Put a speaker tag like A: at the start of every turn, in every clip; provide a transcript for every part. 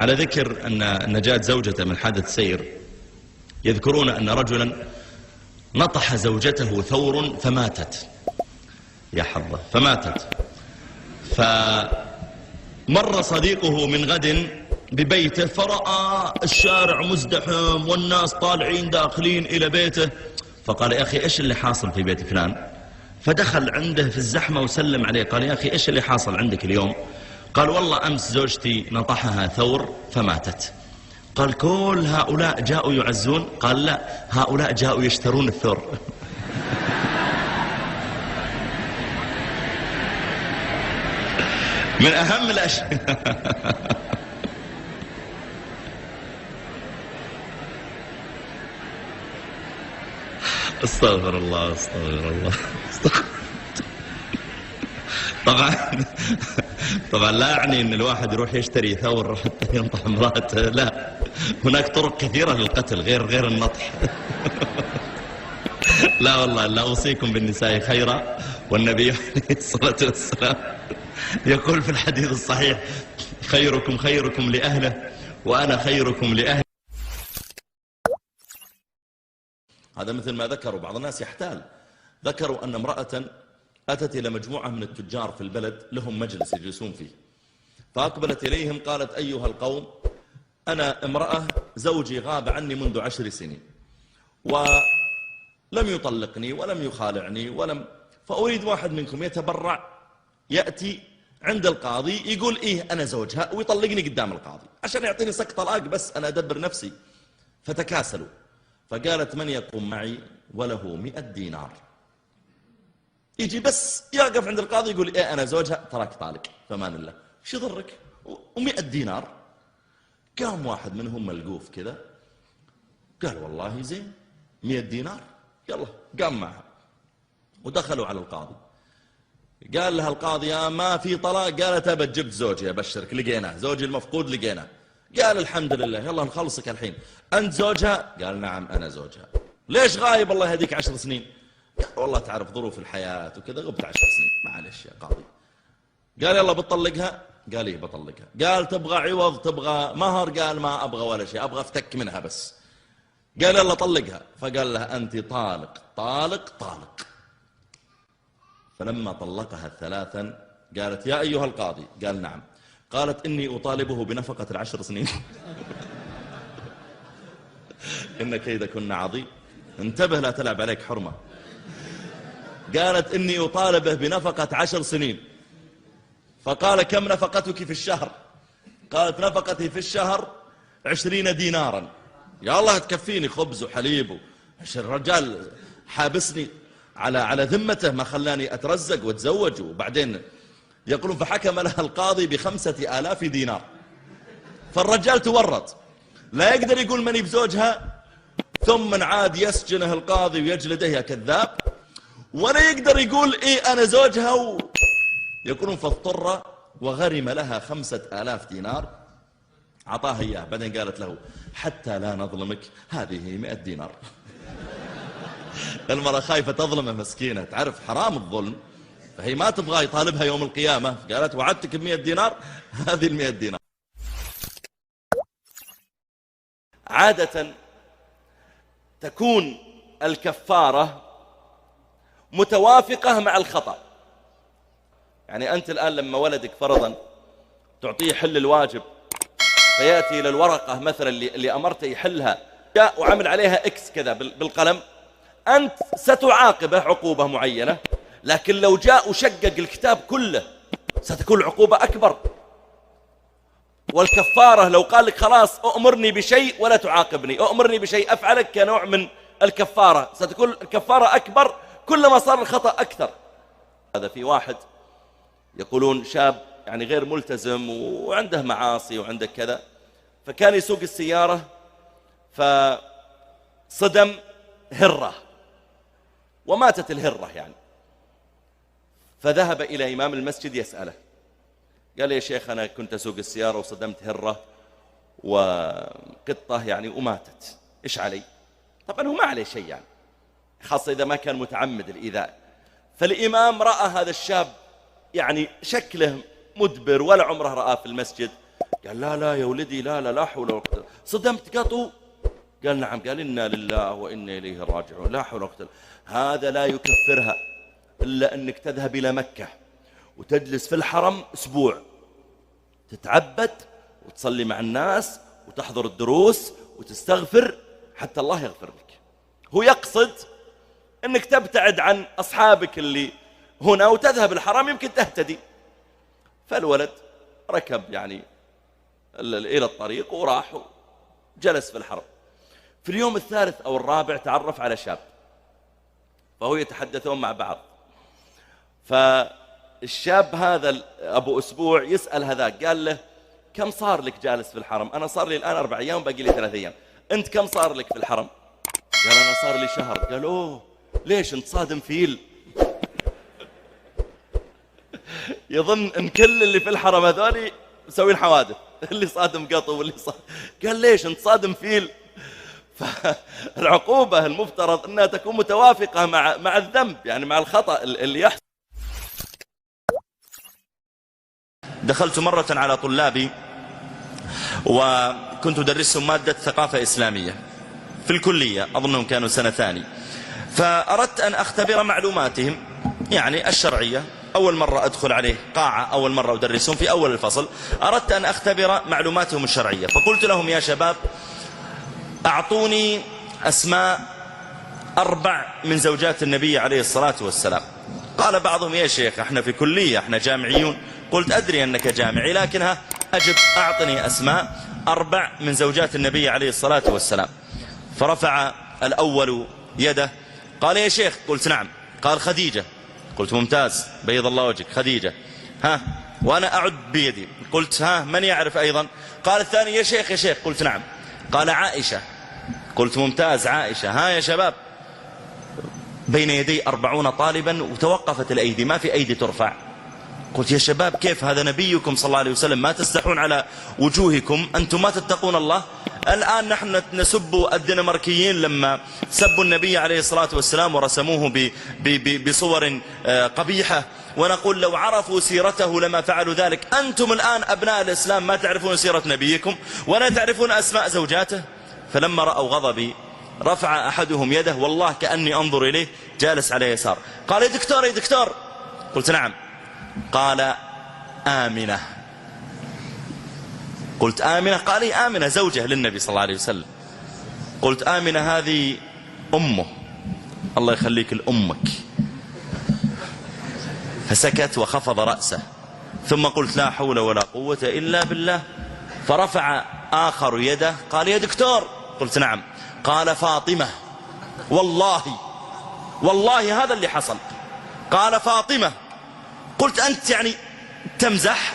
A: على ذكر أن نجاة زوجته من حادث سير، يذكرون أن رجلا نطح زوجته ثور فماتت، يا حظه، فماتت. فمر صديقه من غد ببيته فرأى الشارع مزدحم والناس طالعين داخلين إلى بيته، فقال يا أخي إيش اللي حاصل في بيت فلان؟ فدخل عنده في الزحمة وسلم عليه، قال يا أخي إيش اللي حاصل عندك اليوم؟ قال والله أمس زوجتي نطحها ثور فماتت. قال كل هؤلاء جاءوا يعزون؟ قال لا، هؤلاء جاءوا يشترون الثور. من أهم الأشياء استغفر الله استغفر الله استغفر. طبعا لا أعني أن الواحد يروح يشتري ثور حتى ينطح امرأته، لا، هناك طرق كثيرة للقتل غير النطح. لا والله، لا أوصيكم بالنساء خيرا، والنبي عليه الصلاة والسلام يقول في الحديث الصحيح خيركم خيركم لأهله وأنا خيركم لأهلي. هذا مثل ما ذكروا بعض الناس يحتال، ذكروا أن امرأة أتت إلى مجموعة من التجار في البلد لهم مجلس يجلسون فيه، فأقبلت إليهم قالت أيها القوم، أنا امرأة زوجي غاب عني منذ 10 سنين ولم يطلقني ولم يخالعني ولم، فأريد واحد منكم يتبرع يأتي عند القاضي يقول إيه أنا زوجها ويطلقني قدام القاضي عشان يعطيني صك طلاق بس أنا أدبر نفسي. فتكاسلوا، فقالت من يقوم معي وله 100 دينار، يجي بس يقف عند القاضي يقول إيه أنا زوجها، تراك طالق فمان الله، شو يضرك و100 دينار. قام واحد منهم ملقوف كذا قال والله زين 100 دينار، يلا قام معها ودخلوا على القاضي. قال لها القاضي يا ما في طلاق؟ قالت أبد جبت زوجي أبشرك، لقيناه زوجي المفقود لقيناه. قال الحمد لله يلا نخلصك الحين، أنت زوجها؟ قال نعم أنا زوجها. ليش غايب الله يهديك 10 سنين؟ قال والله تعرف ظروف الحياة وكذا غبت 10 سنين، معلش يا قاضي. قال يلا بتطلقها؟ قال إيه بطلقها. قال تبغى عوض تبغى مهر؟ قال ما أبغى ولا شيء، أبغى أفتك منها بس. قال يلا طلقها. فقال لها أنت طالق طالق طالق. فلما طلقها 3 قالت يا أيها القاضي. قال نعم. قالت إني أطالبه بنفقة 10 سنين. إن كيدكن عظيم، انتبه لا تلعب عليك حرمة. قالت إني أطالبه بنفقة 10 سنين. فقال كم نفقتك في الشهر؟ قالت نفقتي في الشهر 20 دينارا. يا الله تكفيني خبز وحليب، الرجال حابسني على ذمته ما خلاني أترزق واتزوج. وبعدين يقولون فحكم لها القاضي ب5000 دينار. فالرجال تورط، لا يقدر يقول ماني بزوجها، ثم عاد يسجنه القاضي ويجلده يا كذاب، ولا يقدر يقول إيه أنا زوجها يقولون فاضطر وغرم لها 5000 دينار، عطاها إياه. بعدين قالت له حتى لا نظلمك هذه 100 دينار. المرأة خايفة تظلمه مسكينة، تعرف حرام الظلم، فهي ما تبغى يطالبها يوم القيامة، قالت وعدتك ب100 دينار، هذه 100 دينار. عادة تكون الكفارة متوافقة مع الخطأ. يعني أنت الآن لما ولدك فرضا تعطيه حل الواجب، فيأتي إلى الورقة مثلا اللي أمرته يحلها، جاء وعمل عليها إكس كذا بالقلم، أنت ستعاقبه عقوبة معينة، لكن لو جاء وشقق الكتاب كله ستكون العقوبة أكبر. والكفارة لو قال لك خلاص أؤمرني بشيء ولا تعاقبني، أؤمرني بشيء أفعلك كنوع من الكفارة، ستكون الكفارة أكبر كلما صار الخطأ أكثر. هذا في واحد يقولون شاب يعني غير ملتزم وعنده معاصي وعنده كذا، فكان يسوق السيارة فصدم هرة وماتت الهرة يعني. فذهب إلى إمام المسجد يسأله، قال يا شيخ أنا كنت أسوق السيارة وصدمت هرة وقطة يعني وماتت، إيش علي؟ طبعا هو ما عليه شيء يعني، خاصة إذا ما كان متعمد الإيذاء. فالإمام رأى هذا الشاب يعني شكله مدبر ولا عمره رآه في المسجد، قال لا لا يا ولدي، لا لا لا حول ولا قوة. صدمت قطو؟ قال نعم. قال إنا لله وإنا إليه راجعون، لا حول ولا قوة. هذا لا يكفرها إلا أنك تذهب إلى مكة وتجلس في الحرم أسبوع، تتعبد وتصلي مع الناس وتحضر الدروس وتستغفر حتى الله يغفر لك. هو يقصد أنك تبتعد عن أصحابك اللي هنا وتذهب الحرم يمكن تهتدي. فالولد ركب يعني إلى الطريق وراح وجلس في الحرم. في اليوم الثالث أو الرابع تعرف على شاب، فهو يتحدثون مع بعض. فالشاب هذا أبو أسبوع يسأل هذاك، قال له كم صار لك جالس في الحرم؟ أنا صار لي الآن 4 أيام وباقي لي 3 أيام، أنت كم صار لك في الحرم؟ قال أنا صار لي شهر. قال أوه ليش أنت صادم فيل؟ يظن أن كل اللي في الحرم هذولي مسوين حوادث، اللي صادم قطو واللي صادم. قال ليش أنت صادم فيل؟ فالعقوبة المفترض أنها تكون متوافقة مع الذنب، يعني مع الخطأ اللي يحصل. دخلت مرة على طلابي وكنت أدرسهم مادة ثقافة إسلامية في الكلية، أظنهم كانوا سنة ثاني، فأردت أن أختبر معلوماتهم يعني الشرعية. أول مرة أدخل عليه قاعة، أول مرة أدرسهم في أول الفصل، أردت أن أختبر معلوماتهم الشرعية. فقلت لهم يا شباب أعطوني أسماء 4 من زوجات النبي عليه الصلاة والسلام. قال بعضهم يا شيخ احنا في كلية، احنا جامعيون. قلت أدري أنك جامعي، لكنها أجب، أعطني أسماء 4 من زوجات النبي عليه الصلاة والسلام. فرفع الأول يده قال يا شيخ. قلت نعم. قال خديجة. قلت ممتاز، بيض الله وجهك، خديجة. ها، وأنا أعد بيدي. قلت ها من يعرف أيضا؟ قال الثاني يا شيخ يا شيخ. قلت نعم. قال عائشة. قلت ممتاز، عائشة. ها يا شباب، بين يدي 40 طالبا وتوقفت الأيدي، ما في أيدي ترفع. قلت يا شباب كيف هذا نبيكم صلى الله عليه وسلم، ما تستحون على وجوهكم، أنتم ما تتقون الله؟ الآن نحن نسب الدنماركيين لما سبوا النبي عليه الصلاة والسلام ورسموه بصور قبيحة، ونقول لو عرفوا سيرته لما فعلوا ذلك. أنتم الآن أبناء الإسلام ما تعرفون سيرة نبيكم ولا تعرفون أسماء زوجاته. فلما رأوا غضبي رفع أحدهم يده، والله كأني أنظر إليه جالس على يسار. قال يا دكتور يا دكتور. قلت نعم. قال آمنة. قلت آمنة؟ قال لي آمنة زوجة للنبي صلى الله عليه وسلم. قلت آمنة هذه أمه، الله يخليك لأمك. فسكت وخفض رأسه. ثم قلت لا حول ولا قوة إلا بالله. فرفع آخر يده قال يا دكتور. قلت نعم. قال فاطمة. والله والله هذا اللي حصل. قال فاطمة. قلت أنت يعني تمزح؟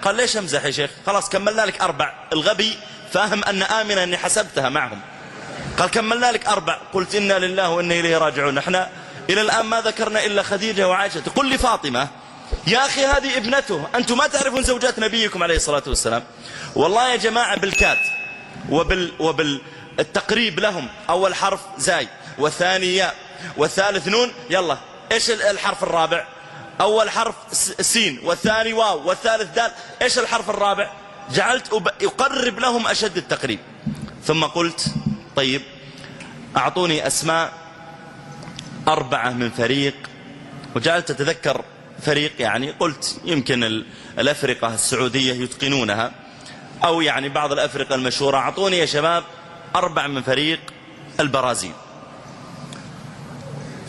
A: قال ليش أمزح يا شيخ، خلاص كملنا لك 4. الغبي فاهم أن آمنة أني حسبتها معهم. قال كملنا لك 4. قلت إنا لله وإنا إليه راجعون، نحن إلى الآن ما ذكرنا إلا خديجة وعائشة. تقول لي فاطمة؟ يا أخي هذه ابنته، أنتم ما تعرفون زوجات نبيكم عليه الصلاة والسلام. والله يا جماعة بالكاد وبالتقريب لهم، أول حرف زاي والثاني ياء والثالث نون، يلا إيش الحرف الرابع؟ أول حرف سين والثاني واو والثالث دال، إيش الحرف الرابع؟ جعلت أقرب لهم أشد التقريب. ثم قلت طيب أعطوني أسماء 4 من فريق، وجعلت أتذكر فريق، يعني قلت يمكن الأفرقة السعودية يتقنونها، أو يعني بعض الأفرقة المشهورة. أعطوني يا شباب 4 من فريق البرازيل.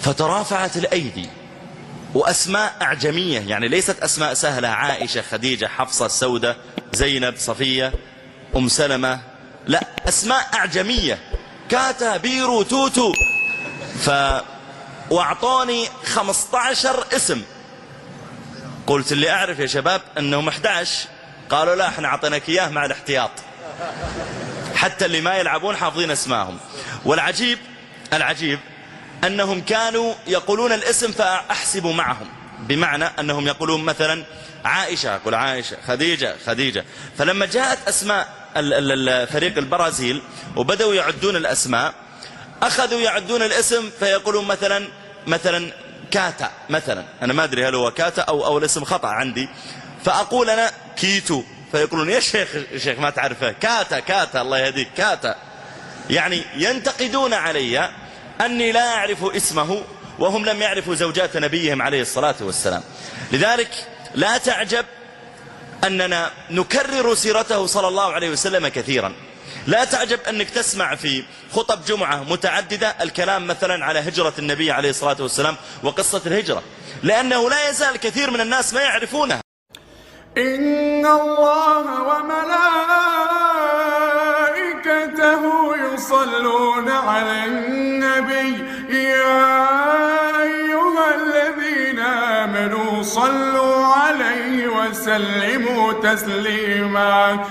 A: فترافعت الأيدي، وأسماء أعجمية، يعني ليست أسماء سهلة، عائشة، خديجة، حفصة، السودة، زينب، صفية، أم سلمة، لا أسماء أعجمية، كاتا، بيرو، توتو. وأعطوني 15 اسم. قلت اللي أعرف يا شباب أنهم 11. قالوا لا احنا أعطيناك إياه مع الاحتياط، حتى اللي ما يلعبون حافظين اسمائهم. والعجيب العجيب أنهم كانوا يقولون الاسم فأحسب معهم، بمعنى أنهم يقولون مثلا عائشة، أقول عائشة، خديجة، خديجة. فلما جاءت أسماء فريق البرازيل وبدأوا يعدون الأسماء، أخذوا يعدون الاسم فيقولون مثلا كاتا مثلا، أنا ما أدري هل هو كاتا أو الاسم خطأ عندي، فأقول أنا كيتو، فيقولون يا شيخ، شيخ ما تعرفه، كاتا كاتا، الله يهديك كاتا. يعني ينتقدون علي أني لا أعرف اسمه، وهم لم يعرفوا زوجات نبيهم عليه الصلاة والسلام. لذلك لا تعجب أننا نكرر سيرته صلى الله عليه وسلم كثيرا. لا تعجب أنك تسمع في خطب جمعة متعددة الكلام مثلا على هجرة النبي عليه الصلاة والسلام وقصة الهجرة، لأنه لا يزال كثير من الناس ما يعرفونها.
B: إن الله وملائكته يصلون على النبي يا أيها الذين آمنوا صلوا عليه وسلموا تسليما.